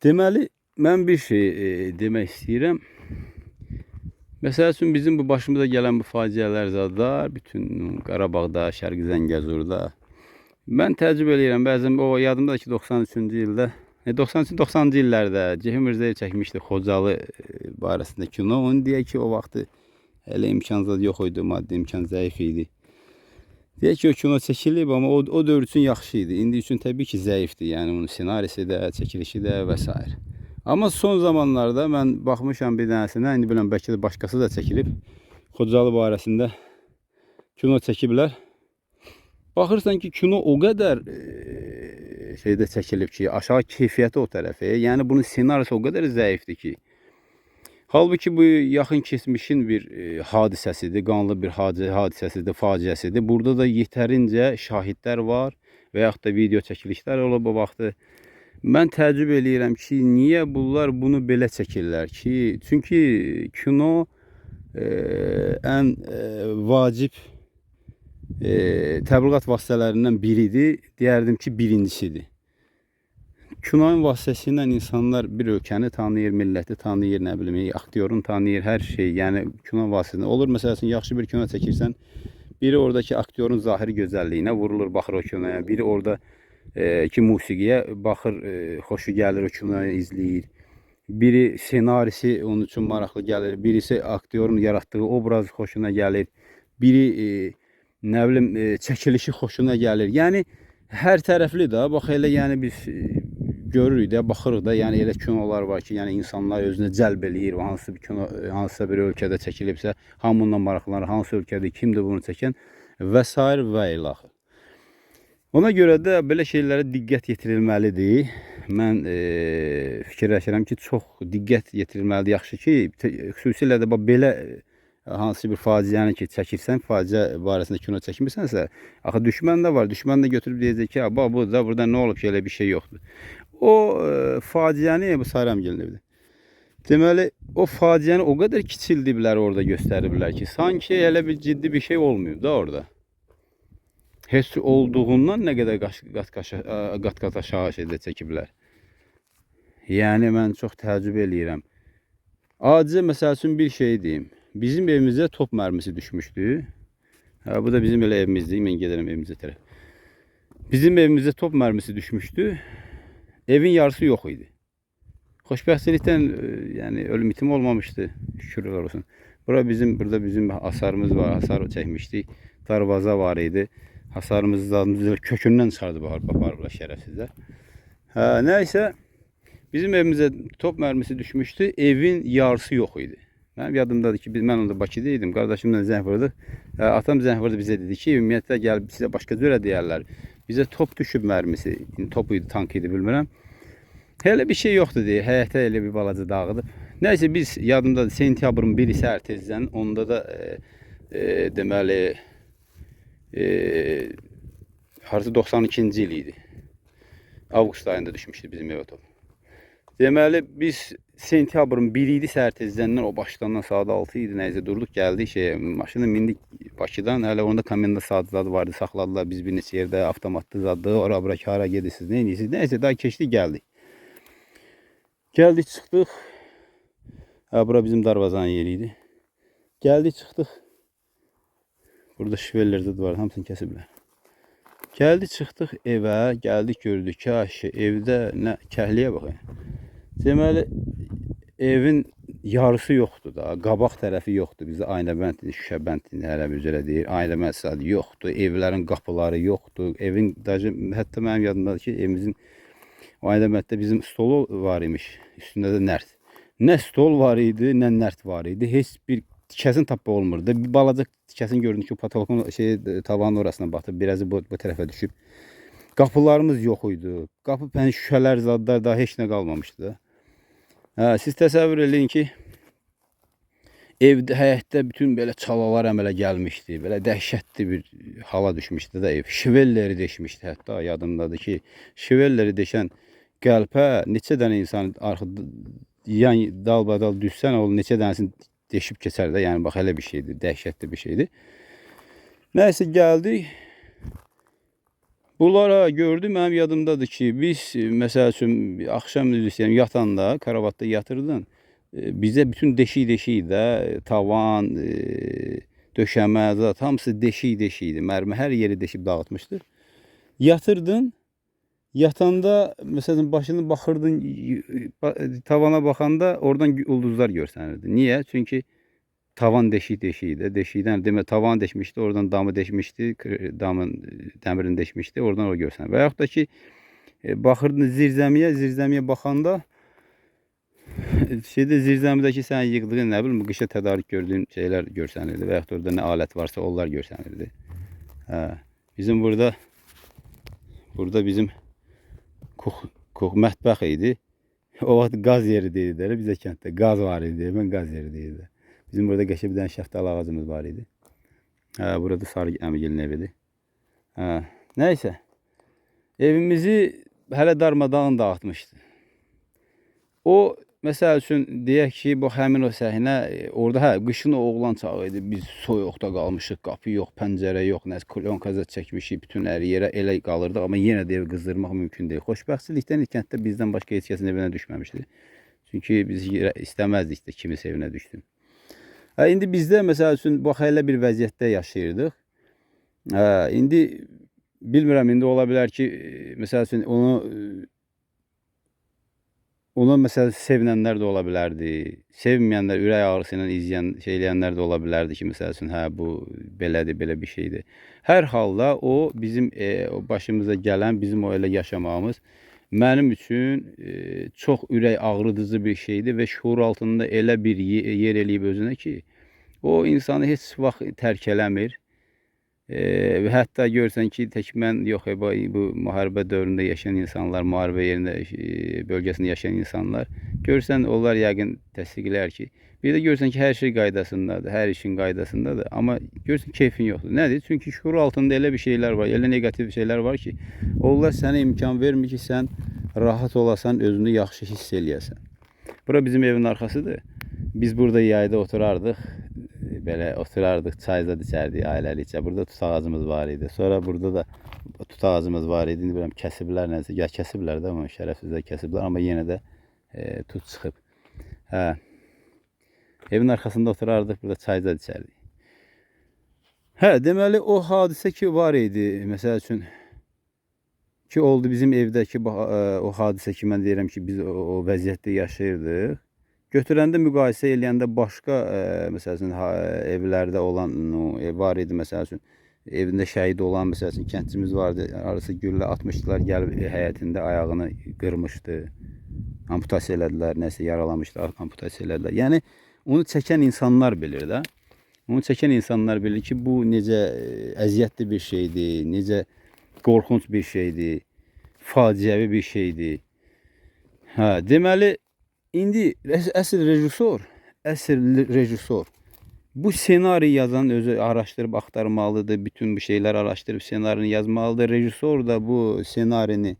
Deməli, mən bir şey demək istəyirəm. Məsəl üçün bizim bu başımıza gələn bu faciələr zadlar, bütün Qarabağda, Şərqi Zəngəzurda. Mən təəccüb eləyirəm. Bəzən o yadımdadır ki, 93-cü ildə, 93 90-cı illərdə Ceyhun Mirzəyev çəkmişdi Xocalı barəsində kino. Onu deyək ki, o vaxtı elə imkan zad yox idi, maddi imkan zəif idi. Deyək ki, o kino çəkilib, amma o dövr üçün yaxşı idi. İndi üçün təbii ki, zəifdir. Yəni onun ssenarisi də, çəkilişi də və s. Amma son zamanlarda mən baxmışam bir dənəsinə, indi bilmirəm bəlkə də başqası da çəkilib. Xocalı barəsində kino çəkiblər. Baxırsan ki, kino o qədər şeydə çəkilib ki, aşağı keyfiyyəti o tərəfə. Yəni bunun ssenarisi o qədər zəifdir ki. Halbuki bu yaxın keçmişin bir hadisəsidir, qanlı bir hadisəsidir, faciəsidir. Burada da yetərincə şahidlər var və yaxud da video çəkilişlər olub o vaxtı. Mən təəccüb eləyirəm ki, niyə bunlar bunu belə çəkirlər ki? Çünki kino ən vacib təbliğat vasitələrindən biridir. Deyərdim ki, birincisidir. Kinonun vasitəsilə insanlar bir ölkəni tanıyır, milləti tanıyır, nə bilim, aktyorunu tanıyır, hər şey. Yəni kino vasitəsilə olur. Məsəl üçün yaxşı bir kino çəkirsən, biri oradakı aktyorun zahiri gözəlliyinə vurulur, baxır o kinoya. Biri orada ki musiqiyə baxır, xoşu gəlir o kinoyu izləyir. Biri ssenarisi onun üçün maraqlı gəlir, birisi aktyorun yaratdığı obraz xoşuna gəlir. Biri nə bilim çəkilişi xoşuna gəlir. Yəni hər tərəfli də bax elə yəni biz görürük də, baxırıq da, yəni elə kinolar var ki, yəni insanlar özünə cəlb eləyir, hansı bir kino hansısa bir ölkədə çəkilibsə, hamı ondan maraqlanır, hansı ölkədir, kimdir bunu çəkən və sair və ilaxır. Ona görə də belə şeylərə diqqət yetirilməlidir. Mən fikirləşirəm ki, çox diqqət yetirilməlidir. Yaxşı ki, xüsusilə də bax belə hansı bir faciəni ki çəkirsən, faciə barəsində kino çəkmirsənsə, axı düşmən də var. Düşmən də götürüb deyəcək ki, bax bu da burada nə olub ki, elə bir şey yoxdur. O faciəni bu Sayram evidir. Deməli, o faciəni o qədər kiçildiblər orada göstəriblər ki, sanki elə bir ciddi bir şey olmayıb da orada. Heç olduğundan nə qədər qat-qat aşağı şeydə çəkiblər. Yəni mən çox təəccüb eləyirəm. Adicə məsəl üçün bir şey deyim. Bizim evimizə top mərmisi düşmüşdü. Hə, bu da bizim elə evimizdir. Mən gedirəm evimizə tərəf. Bizim evimizə top mərmisi düşmüşdü. Evin yarısı yox idi. Xoşbəxtçilikdən yəni ölüm itim olmamışdı. Şükürlər olsun. Bura bizim burada bizim hasarımız var. Hasar çəkmişdik. Darvaza var idi. Hasarımızı zadımızı kökündən çıxardı aparıblar şərəfsizlər. Hə, nəysə bizim evimizə top mərmisi düşmüşdü. Evin yarısı yox idi. Mənim yadımdadır ki, mən onda Bakıda idim. Qardaşımla zəng vurduq. Atam zəng vurdu bizə dedi ki, ümumiyyətlə gəlib sizə başqa cürə deyərlər. Bizə top düşüb mərmisi. İndi top idi, tank idi bilmirəm. Elə bir şey yoxdur deyə, həyətə elə bir balaca dağıdıb. Nəysə biz yadımdadır sentyabrın 1-i səhər tezdən onda da deməli harası 92-ci il idi. Avqust ayında düşmüşdü bizim evə top. Deməli biz sentyabrın 1 idi səhər tezdəndən o başdandan saat 6 idi nəysə durduq gəldik şey maşını mindik Bakıdan hələ onda komendant saat zadı vardı saxladılar biz bir neçə yerdə avtomatlı zaddı ora bura hara gedirsiniz nə edirsiniz nəysə daha keçdik gəldik. Gəldik çıxdıq. Ha bura bizim darvazanın yeri idi. Gəldik çıxdıq. Burada şiveller zad var hamısını kəsiblər. Gəldik çıxdıq evə, gəldik gördük ki, ayşe, evdə nə kəhliyə bax. Deməli evin yarısı yoxdur da, qabaq tərəfi yoxdur. Bizdə aynabənd, şüşəbənd hələ bir cürə deyir. Aynabənd zadı yoxdur, evlərin qapıları yoxdur. Evin daşı, hətta mənim yadımdadır ki, evimizin o aynabənddə bizim stolu var imiş. Üstündə də nərt. Nə stol var idi, nə nərt var idi. Heç bir tikəsini tapmaq olmurdu. Bir balaca tikəsini gördüm ki, patologun şey tavanın orasına batıb, birazı bu tərəfə düşüb. Qapılarımız yox idi. Qapı pən şüşələr zadlar daha heç nə qalmamışdı da. Hə, siz təsəvvür eləyin ki, evdə, həyətdə bütün belə çalalar əmələ gəlmişdi. Belə dəhşətli bir hala düşmüşdü də ev. Şivelleri deşmişdi hətta yadımdadır ki, şivelleri deşən qəlpə neçə dənə insan arxa yan dalbadal düşsən o neçə dənəsini deşib keçər də. Yəni bax elə bir şeydir, dəhşətli bir şeydir. Nəysə gəldik. Bunlar ha, gördü, mənim yadımdadır ki, biz məsəl üçün axşam üzü istəyirəm yatanda, karavatda yatırdın. Bizdə bütün deşik-deşik idi də, tavan, döşəmə, zat, hamısı deşik-deşik idi. Mərmi hər yeri deşib dağıtmışdı. Yatırdın, yatanda məsələn başını baxırdın tavana baxanda oradan ulduzlar görsənirdi. Niyə? Çünki tavan deşik-deşik idi. Deşikdən demə tavan deşmişdi, oradan damı deşmişdi, damın dəmirini deşmişdi, oradan o görsənir. Və yaxud da ki baxırdın zirzəmiyə, zirzəmiyə baxanda şeydə zirzəmidəki sənin yığdığın, nə bilim, qışa tədarük gördüyün şeylər görsənirdi və yaxud da orada nə alət varsa onlar görsənirdi. Hə, bizim burada bizim kux mətbəx idi. O vaxt qaz yeri deyirdilər bizə kənddə. Qaz var idi, mən qaz yeri deyirdi. Bizim burada qəşəng bir dənə şəftalı ağacımız var idi. Hə, burada Sarı əmigilin evidir. Hə, nəysə. Evimizi hələ darmadağın dağıtmışdı. O, məsəl üçün, deyək ki, bu həmin o səhnə, orada hə, qışın o oğlan çağı idi. Biz soyuqda qalmışıq, qapı yox, pəncərə yox, nə klonka zad çəkmişik, bütün hər yerə elə qalırdıq. Amma yenə də ev qızdırmaq mümkün deyil. Xoşbəxtçilikdən kənddə bizdən başqa heç kəsin evinə düşməmişdi. Çünki biz istəməzdik də kiminsə evinə düşsün. Hə, indi bizdə məsəl üçün bax elə bir vəziyyətdə yaşayırdıq. Hə, indi bilmirəm, indi ola bilər ki, məsəl üçün ona məsəl sevinənlər də ola bilərdi. Sevməyənlər, ürək ağrısı ilə izləyən, şey eləyənlər də ola bilərdi ki, məsəl üçün, hə, bu belədir, belə bir şeydir. Hər halda o bizim o başımıza gələn, bizim o elə yaşamağımız mənim üçün çox ürək ağrıdıcı bir şeydir və şuur altında elə bir yer eləyib özünə ki, o insanı heç vaxt tərk eləmir. Və hətta görsən ki, tək mən yox, bu müharibə dövründə yaşayan insanlar, müharibə yerində bölgəsində yaşayan insanlar, görsən onlar yəqin təsdiqlər ki, bir də görsən ki, hər şey qaydasındadır, hər işin qaydasındadır, amma görsən keyfin yoxdur. Nədir? Çünki şuur altında elə bir şeylər var, elə neqativ şeylər var ki, onlar sənə imkan vermir ki, sən rahat olasan, özünü yaxşı hiss eləyəsən. Bura bizim evin arxasıdır. Biz burada yayda oturardıq. Belə oturardıq, çay zad içərdik ailəlikcə. Burada tut ağacımız var idi. Sonra burada da tut ağacımız var idi. İndi bilmirəm kəsiblər nəsə. Ya kəsiblər də, amma şərəfsizlər kəsiblər, amma yenə də tut çıxıb. Hə. Evin arxasında oturardıq, burada çay zad içərdik. Hə, deməli o hadisə ki var idi, məsəl üçün ki oldu bizim evdəki o hadisə ki mən deyirəm ki biz o vəziyyətdə yaşayırdıq. Götürəndə müqayisə eləyəndə başqa məsəl üçün evlərdə olan ev var idi, məsəl üçün evində şəhid olan, məsəl üçün kəndçimiz vardı, arası güllə atmışdılar, gəlib həyətində ayağını qırmışdı, amputasiya elədilər, nəsə yaralamışdı, amputasiya elədilər. Yəni onu çəkən insanlar bilir də. Onu çəkən insanlar bilir ki, bu necə əziyyətli bir şeydir, necə qorxunc bir şeydir, faciəvi bir şeydir. Hə, deməli İndi əsl rejissor bu senari yazan özü araşdırıb axtarmalıdır, bütün bu şeyləri araşdırıb senarini yazmalıdır. Rejissor da bu senarini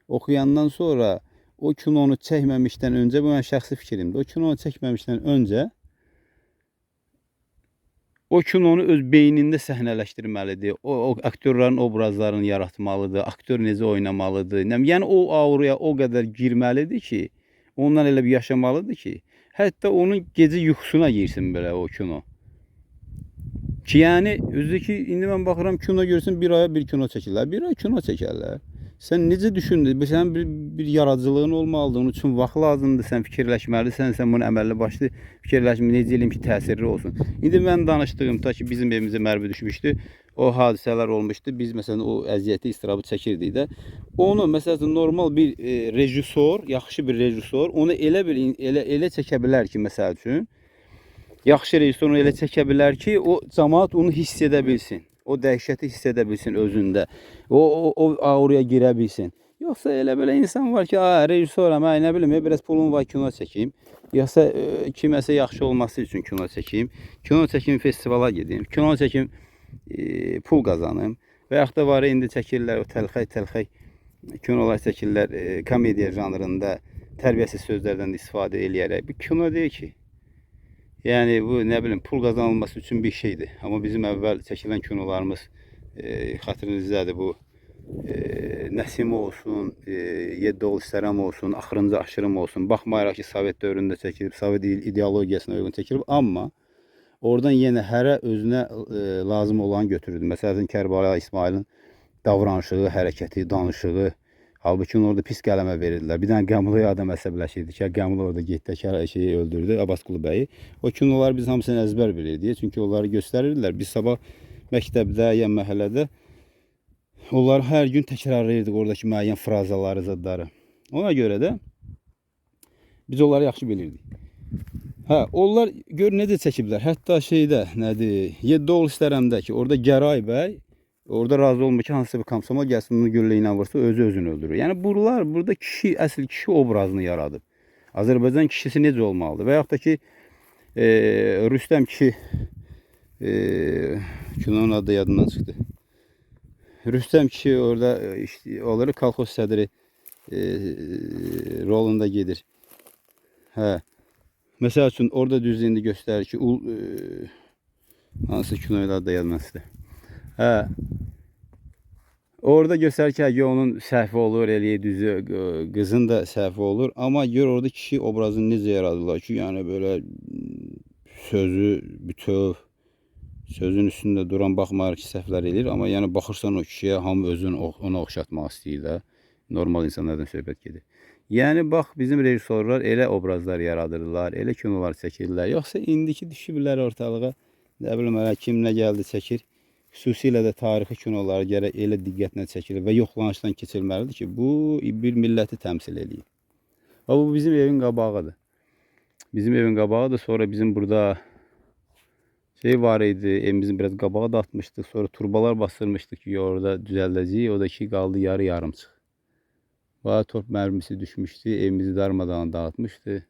oxuyandan sonra o kinonu çəkməmişdən öncə, bu mənim şəxsi fikrimdir, o kinonu çəkməmişdən öncə o kinonu öz beynində səhnələşdirməlidir. O aktyorların obrazlarını yaratmalıdır, aktyor necə oynamalıdır. Yəni o auraya o qədər girməlidir ki, ondan elə bir yaşamalıdır ki, hətta onun gecə yuxusuna girsin belə o kino. Ki, yəni, özü ki, indi mən baxıram, kino görsün, bir aya bir kino çəkirlər, bir ay kino çəkərlər. Sən necə düşündün? Sənin bir yaradıcılığın olmalıdır, onun üçün vaxt lazımdır, sən fikirləşməlisən, sən bunu əməlli başlı fikirləşmə, necə eləyim ki, təsirli olsun. İndi mən danışdığım, ta ki bizim evimizə mərmi düşmüşdü, o hadisələr olmuşdu, biz məsələn o əziyyəti, istirabı çəkirdik də. Onu məsələn normal bir rejissor, yaxşı bir rejissor, onu elə bir elə çəkə bilər ki, məsəl üçün, yaxşı rejissor onu elə çəkə bilər ki, o camaat onu hiss edə bilsin. O dəhşəti hiss edə bilsin özündə. O auraya girə bilsin. Yoxsa elə belə insan var ki, rejissoram, nə bilim, biraz pulum var, kino çəkeyim. Yoxsa kiməsə yaxşı olması üçün kino çəkeyim. Kino çəkim, festivala gedim. Kino çəkim, pul qazanım. Və yaxud da var, indi çəkirlər o təlxək kinolar çəkirlər komediya janrında tərbiyəsiz sözlərdən istifadə eləyərək. Bu kino deyil ki. Yəni bu nə bilim pul qazanılması üçün bir şeydir. Amma bizim əvvəl çəkilən kinolarımız xatırınızdadır bu Nəsimi olsun, Yeddi oğul istərəm olsun, Axırıncı aşırım olsun. Baxmayaraq ki, Sovet dövründə çəkilib, Sovet ideologiyasına uyğun çəkilib, amma oradan yenə hərə özünə lazım olanı götürürdü. Məsəl üçün Kərbəlayi İsmayılın davranışı, hərəkəti, danışığı. Halbuki onu orada pis qələmə verirdilər. Bir dənə Qəmluya adam əsəbləşirdi ki, Qəmlu orada getdi, şeyi öldürdü, Abbasqulu bəyi. O kinoları biz hamısını əzbər bilirdik. Çünki onları göstərirdilər. Biz sabah məktəbdə ya məhəllədə onları hər gün təkrarlayırdıq, oradakı müəyyən frazaları, zadları. Ona görə də biz onları yaxşı bilirdik. Hə, onlar gör necə çəkiblər. Hətta şeydə, nədir? Yeddi oğul istərəmdə ki, orada Gəray bəy orada razı olmur ki, hansısa bir komsomol gəlsin, bunu güllə ilə vursa, özü özünü öldürür. Yəni buralar, burada kişi, əsl kişi obrazını yaradıb. Azərbaycan kişisi necə olmalıdır? Və yaxud da ki, Rüstəm kişi, kinonun adı da yadından çıxdı. Rüstəm kişi orada işte, olur, kolxoz sədri rolunda gedir. Hə. Məsəl üçün, orada düz indi göstərir ki, hansı kinoyla adı da yadından çıxdı. Hə. Orada göstərir ki, hə, onun səhvi olur, eləyir düzü, qızın da səhvi olur. Amma gör orada kişi obrazını necə yaradırlar ki, yəni belə sözü bütöv, sözün üstündə duran, baxmayaraq ki, səhvlər eləyir. Amma yəni baxırsan o kişiyə, hamı özünü ona oxşatmaq istəyir də. Normal insanlardan söhbət gedir. Yəni bax, bizim rejissorlar elə obrazlar yaradırlar, elə kinolar çəkirlər. Yoxsa indiki düşüblər ortalığa, nə bilim hələ kim nə gəldi çəkir. Xüsusilə də tarixi kinolar gərək elə diqqətlə çəkilir və yoxlanışdan keçirməlidir ki, bu bir milləti təmsil eləyir. Və bu bizim evin qabağıdır. Bizim evin qabağıdır. Sonra bizim burada şey var idi, evimizin biraz qabağı da atmışdıq. Sonra turbalar bastırmışdıq ki, orada düzəldəcəyik. O da ki, qaldı yarı yarımçıq. Bayağı top mərmisi düşmüşdü, evimizi darmadağın dağıtmışdı.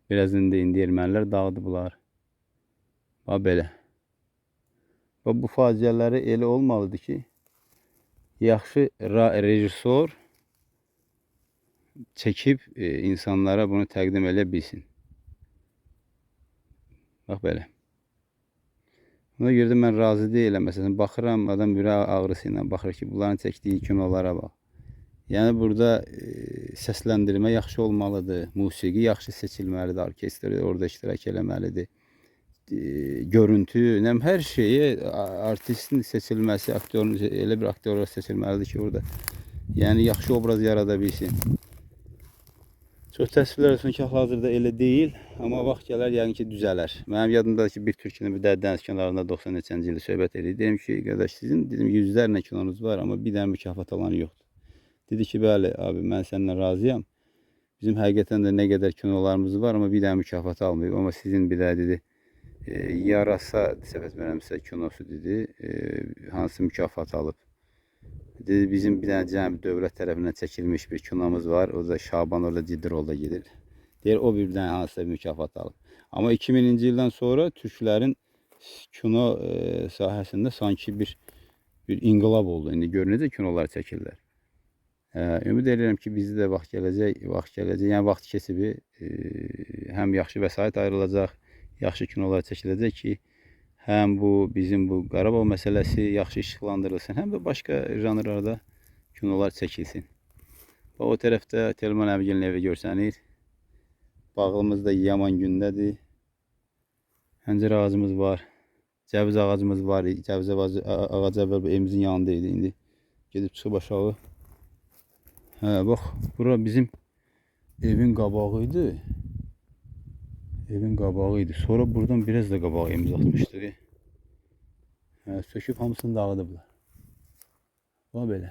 Biraz indi ermənilər dağıdıblar. Bax belə. Və bu faciələri elə olmalıdır ki, yaxşı rejissor çəkib insanlara bunu təqdim eləyə bilsin. Bax belə. Ona görə də mən razı deyiləm. Məsələn, baxıram, adam ürək ağrısı ilə baxır ki, bunların çəkdiyi kinolara bax. Yəni burada səsləndirmə yaxşı olmalıdır, musiqi yaxşı seçilməlidir, orkestr orada iştirak eləməlidir. Görüntü, nə bilim, hər şeyi artistin seçilməsi, aktyorun elə bir aktyorlar seçilməlidir ki, orada yəni yaxşı obraz yarada bilsin. Çox təəssüflər olsun ki, hal-hazırda elə deyil, amma vaxt gələr yəqin ki, düzələr. Mənim yadımdadır ki, bir türkünü bir də dəniz kənarında 90 neçənci ildə söhbət edirdik. Dedim ki, qardaş, sizin dedim yüzlərlə kinonuz var, amma bir dənə mükafat alanı yoxdur. Dedi ki, bəli abi, mən səninlə razıyam. Bizim həqiqətən də nə qədər kinolarımız var, amma bir dənə mükafat almayıb. Amma sizin bir də dedi, Yarasa, səhv etmirəmsə, kinosu dedi, hansı mükafat alıb. Dedi, bizim bir dənə cəmi dövlət tərəfindən çəkilmiş bir kinomuz var. O da Şaban orada ciddi rolda gedir. Deyir, o bir dənə hansısa bir mükafat alıb. Amma 2000-ci ildən sonra türklərin kino sahəsində sanki bir inqilab oldu. İndi gör necə kinolar çəkirlər. Ümid edirəm ki, bizdə də vaxt gələcək, vaxt gələcək. Yəni vaxt keçib həm yaxşı vəsait ayrılacaq, yaxşı kinolar çəkiləcək ki, həm bu bizim bu Qarabağ məsələsi yaxşı işıqlandırılsın, həm də başqa janrlarda kinolar çəkilsin. Bax, o tərəfdə Telman Əmigilin evi görsənir. Bağımız da yaman gündədir. Həncər ağacımız var. Cəviz ağacımız var. Cəviz ağacı əvvəl bu evimizin yanında idi. İndi gedib çıxıb aşağı. Hə, bax, bura bizim evin qabağı idi. Evin qabağı idi. Sonra buradan biraz da qabağa evimiz atmışdıq. Hə, söküb hamısını dağıdıblar. Bax belə.